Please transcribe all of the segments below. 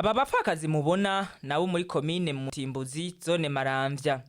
Aba bapfakazi mubona nabo muri komine Mutimbuzi, zone Maramvya,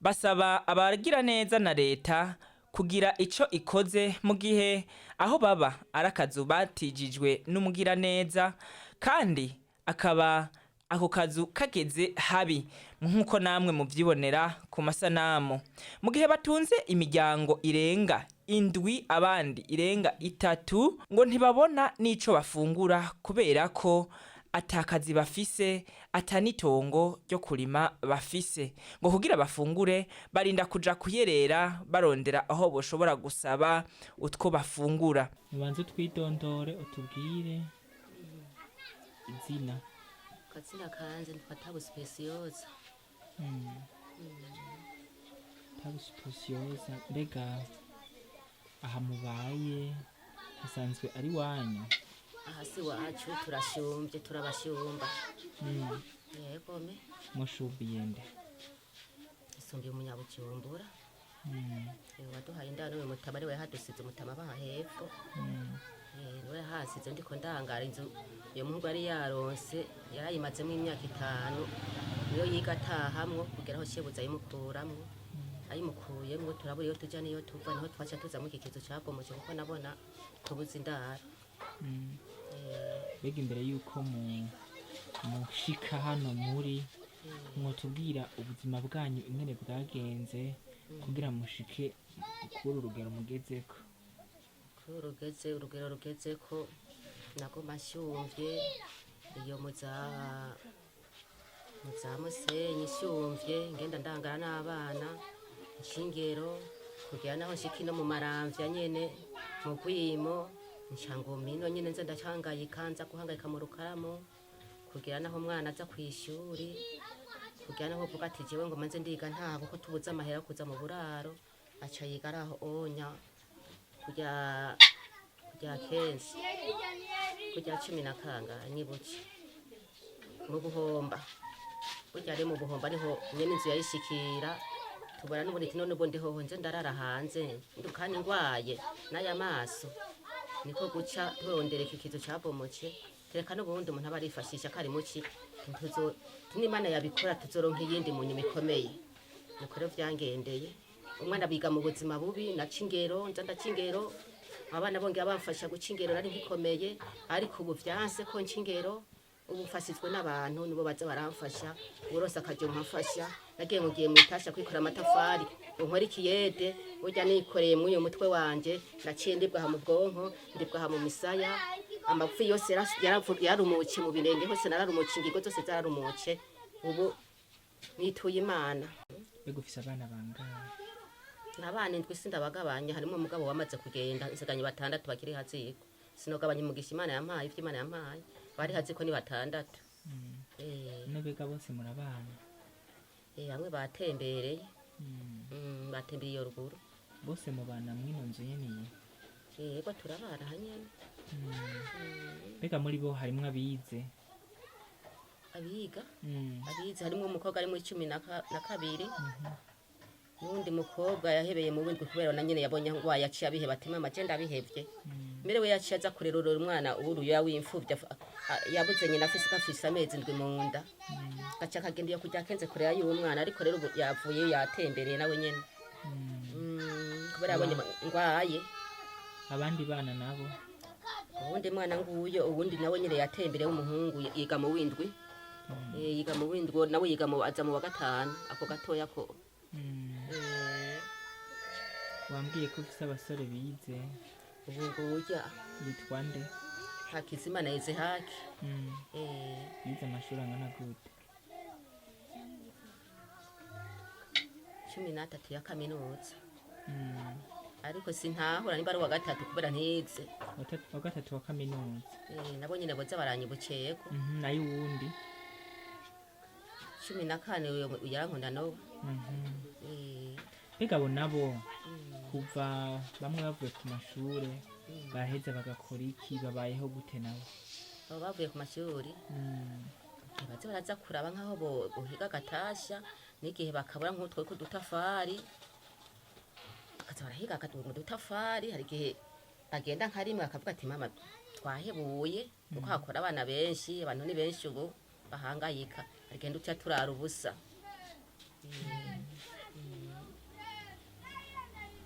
basaba abagira neza na leta kugira ico ikoze mu gihe aho baba ari akazu batijijwe n'umugira neza, kandi akaba ako kazu kageze habi nk'uko namwe muvyibonera ku masanamu, mu gihe batunze imiryango irenga indwi, abandi irenga itatu, ngo ntibabona n'ico bafungura kubera ko atakazi bafise, atanitongo ryo kurima bafise. Ngo kugira bafungure barinda kuja kuyerera barondera aho boshobora gusaba utwo bafungura. Ubanze utwidondore, utubwire izina. Katsina kanje nitwa Tabu Speciosa. Tabu Speciosa, mbega aha mubaye hasanzwe ari wanyu? Aha si wacu, turashumbye, turabashumba. Yego me. Mushubiye nde? Isumbiye umunyabujumbura. Waduhaye indaro we mutama, ariwe yahadusize, umutama baha hepfo. Niwe yahasize, ndiko ndangara inzu iyo muhungu yari yaronse, yarayimazemo imyaka 5, niyo yiga atahamwo kugera aho shebuza ayimukuramwo. Ayimukuyemwo turabura iyo tuja niyo tuva, niho twaca tuza muri iki kizu cabomoje kuko nabona tubuze indaro. Mbega imbere y'uko mushika hano muri, mwotubwira ubuzima bwanyu ingene bwagenze kugira mushike kuri uru rugero mugezeko? Kuri urugero rugeze ko nagoma nshyumvye iyo muza Musenyi, nshyumvye ngenda ndangara n'abana nshingero kugera naho nshika ino mu Maramvya nyene mu Rwimo, nshangoma ino nyene nze ndahangayika, nza guhangayika mu Rukaramu kugera naho umwana aza kw'ishuri, kugera naho uvuga ati jewe ngo manze ndiga ntaha kuko tubuze amahera yo kuza mu buraro, aca yiga araho onya kujya kenshi kujya cumi na kangahe nyibuke mu Buhomba. Burya ari mu Buhomba niho nyene inzu yayishikira, tubona n'ubundi ati none ubundi hoho nje ndarara hanze kandi ngwaye n'aya maso, niko guca turondera iki kizu cabomoce, tereka n'ubundi umuntu aba arifashisha kari muki tuzo n'Imana yabikora tuzoronka iyindi mu nyuma ikomeye. Niko rero vyangendeye, umwana biga mu buzima bubi, naca ingero, nza ndaca ingero, abana bongera bamfasha guca ingero, nari ngikomeye, ariko ubu vyanse ko nca ingero. Ubu mfashijwe n'abantu, nibo baza baramfasha, uworose akaja nkamfasha. Nagiye mugiye mwitasha kwikora amatafari ngo nkore ikiyede, burya nikoreye mw'uyu mutwe wanje, naciye ndibwaha mu bwonko, ndibwaha mu misaya, amagufi yose yarumuke, mu birenge hose nararumuke, ingingo zose zararumuke, ubu nituye Imana. Mbega ufise abana bangahe? Abana indwi, sindabagabanya, harimo umugabo wamaze kugenda, nsiganye batandatu bakiri haziko. Sinogabanya umugisha Imana yampaye, ivyo Imana yampaye. Bari haziko ni batandatu. None mbega bose murabana? Bamwe batembereye. Batembereye iyo ruguru. Bose mubana mw'ino nzu nyene iyi? Yego, turabana hanyene. Mbega muri bo harimwo abize? Abiga? Abize harimo umukobwa ari muri 12, n'uwundi mukobwa yahebeye mu windwi kubera na nyene yabonye ngwaye, yaciye abiheba ati mama je ndabihevye. Mbere we yaciye aza kurerura umwana uburuya w'imfuvyi, yabuze nyina afise gafise amezi 7 mu nda, gaca akagenda iyo kujya kenze kurera y'uwo mwana, ariko rero ubu yavuye yatembereye nawe nyene. Kubera yabonye ngwaye. Abandi bana nabo? Uwundi mwana nguyo, uwundi nawe nyene yatembereye w'umuhungu, yiga mu windwi. Yiga mu windwi nawe, yiga mu aza mu wa gatanu ako gatoya ko. Wambwiye ko ufise abasore bize. Ubu nguya. Yitwa nde? Hakizimana Yezehaki. Yize amashuri angana gute? 13 ya kaminuza. Ariko sintahura nimba ari uwa gatatu kubera ntize. Wa gatatu wa kaminuza. Nabo nyene boza baranyibukeyeko. Nayo uwundi? 14, uyo yarankunda nowe. Mbega abo nabo kuva bamwe bavuye ku mashure baraheza bagakora iki, babayeho gute nabo? Abo bavuye ku mashuri baze baraza kuraba nk'aho bohiga agatasha n'igihe bakabura nk'utwo kudutafari, bakaza barahiga mu dutafari. Hari igihe bagenda nka rimwe bakavuga ati mama twahebuye, kuko hakora abana benshi, abantu ni benshi ubu. Bahangayika agenda uca turara ubusa.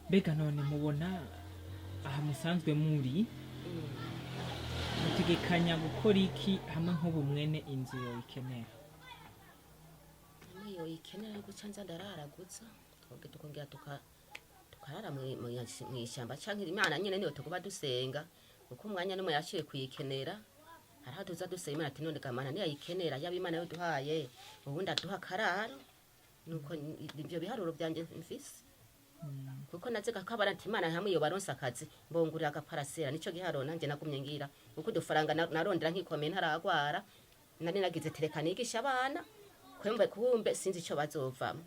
Mbega none mubona aha musanzwe muri, mutegekanya gukora iki hamwe nk'ubu mwene inzu yoyikenera? Hamwe yoyikenera guca nza ndararagutsa, tukongera tukarara mw'ishyamba canke Imana nyene niyo tuguba dusenga, kuko umwanya n'umwe yashiye kuyikenera. Hariho tuza dusenga Imana ati none gamana niyayikenera, yaba Imana yoduhaye ubundi aduha akararo. Nuko ivyo biharuro vyanje mfise, kuko naze kakabara ati Imana hamwe iyo baronse akazi mbongurira agaparasera. Nico giharuro nanje nagumye ngira, kuko udufaranga narondera nkikomeye ntaragwara, nari nagize tereka nigisha abana, kumbe kumbe sinzi ico bazovamwo.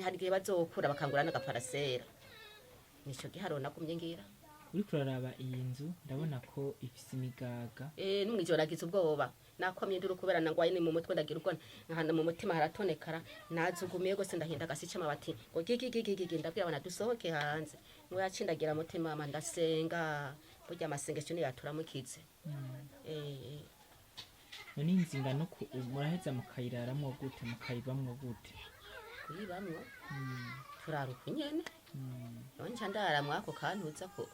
Hari igihe bazokura bakangura n'agaparasera. Nico giharuro nagumye ngira. Uriko uraraba iyi nzu, ndabona ko ifise imigaga. Eh, n'umwijoro nagize ubwoba, nakomye nduru kubera nangwaye ni mu mutwe, ndagira ubwo nkahana mu mutima haratonekara, nazugumiye gose, ndahinda agasi c'amabati ngo gigigigigi. Ndabwira abana dusohoke hanze, ngo yacindagira mutima mama, ndasenga. Burya amasengesho niyo yaturamukize. Eh. None inzu ingana uku muraheza mukayiraramwo gute, mukayibamwo gute? Kuyibamwo turara uku nyene. None nca ndara mwako kantuza ko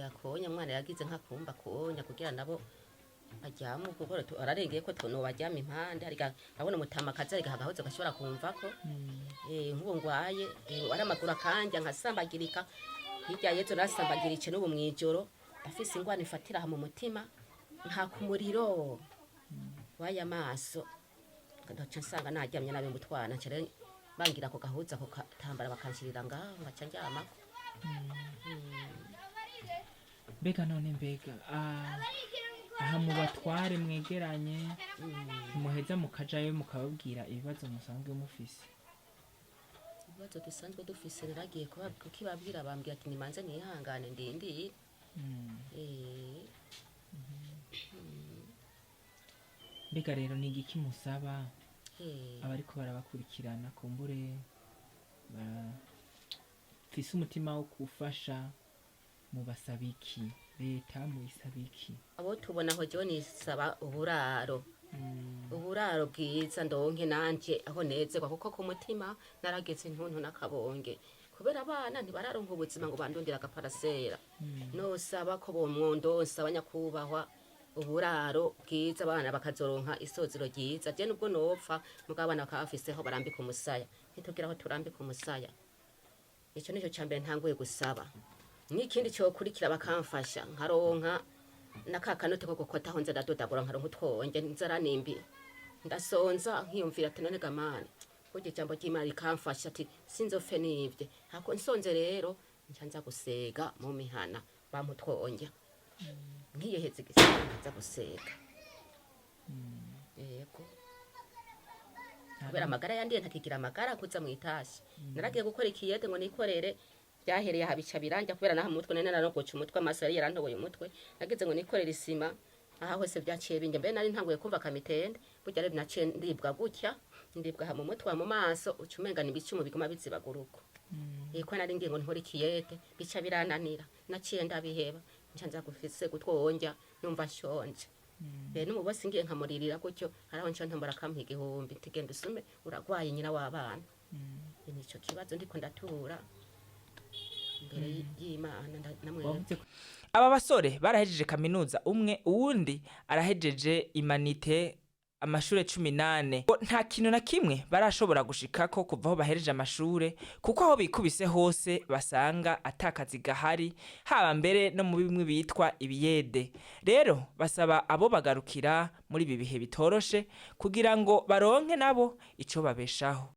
akonya mwana yagize nk'akumba konya kugira nabo baryame, kuko ararengeye ko nobaryama impande. Harya abona umutama akaza arigaha agahozo gashobora kumvako. Nk'ubu ngwaye, ari amaguru akanja nkasambagirika. Hirya yezo narasambagirice, n'ubu mw'ijoro ndafise ingwara ifatira aha mu mutima, nkaka umuriro w'aya maso, ndaca nsanga naryamye nabi mu twana. Nca rero bangira ako gahuza, ako katambara bakanshirira ngaho, ngaca ndyamako. Mbega none mbega aha mu batware mwegeranye, muheza mukajayo mukababwira ibibazo musanzwe mufise? Ibibazo dusanzwe dufise naragiye kukibabwira, bambwira ati nimanze nihangane ndindire. Mbega rero ni igiki musaba abariko barabakurikirana, kumbure bafise umutima wo gufasha? Mubasaba iki leta, muyisaba iki? Abo tubona aho, jewe nisaba uburaro, uburaro bwiza, ndonke nanje aho nezerwa, kuko ku mutima narageze intuntu n'akabonge kubera abana ntibararonka ubuzima ngo bandondere agaparasera. Nosaba ko bomwondonsa abanyakubahwa uburaro bwiza, abana bakazoronka isozero ryiza. Je nubwo nopfa, mugabo abana bakaba bafiseho barambika umusaya, ntitugira aho turambika umusaya. Ico nico ca mbere ntanguye gusaba. N'ikindi cokurikira, bakamfasha nkaronka naka kanote ko gukota aho nza ndadodagura, nkaronka utwonge. Inzara nimbi, ndasonza nkiyumvira ati none gamana, burya ijambo ry'Imana rikamfasha ati sinzopfe nivye hako nsonze. Rero nca nza gusega mu mihana, bampa utwonge, nkiyeheza igisebe nza gusega. Yego, kubera amagara yandiye, ntakigira amagara kuza mwitashi. Naragiye gukora ikiyede ngo nikorere, byahereye aha bica biranja, kubera naha mu mutwe nari nararogoce umutwe, amaso yari yarantoboye umutwe. Nagize ngo nikorere isima, aha hose byaciye binjya. Mbere nari ntanguye kumva kamitende, burya rero naciye ndibwa gutya, ndibwa aha mu mutwe, aha mu maso, uca umenga ni ibicumu biguma bizibaguruka. Ko nari ngiye ngo nkore ikiyede, bica birananira, naciye ndabiheba, nca nza gufise gutwonja numva nshonje. Rero n'umubosi ngiye nkamuririra gutyo, haraho nca ntombora akampa 1000, nti genda usume, uragwaye nyina w'abana. Nico kibazo ndiko ndatura imbere y'Imana namwe. Wavuze ko Aba basore barahejeje kaminuza umwe, uwundi arahejeje imanite, amashure 18. Ngo nta kintu na kimwe barashobora gushikako kuva aho bahereje amashure, kuko aho bikubise hose basanga atakazi gahari, haba mbere no mu bimwe bitwa ibiyede. Rero basaba abo bagarukira muri ibi bihe bitoroshe kugira ngo baronke nabo ico babeshaho.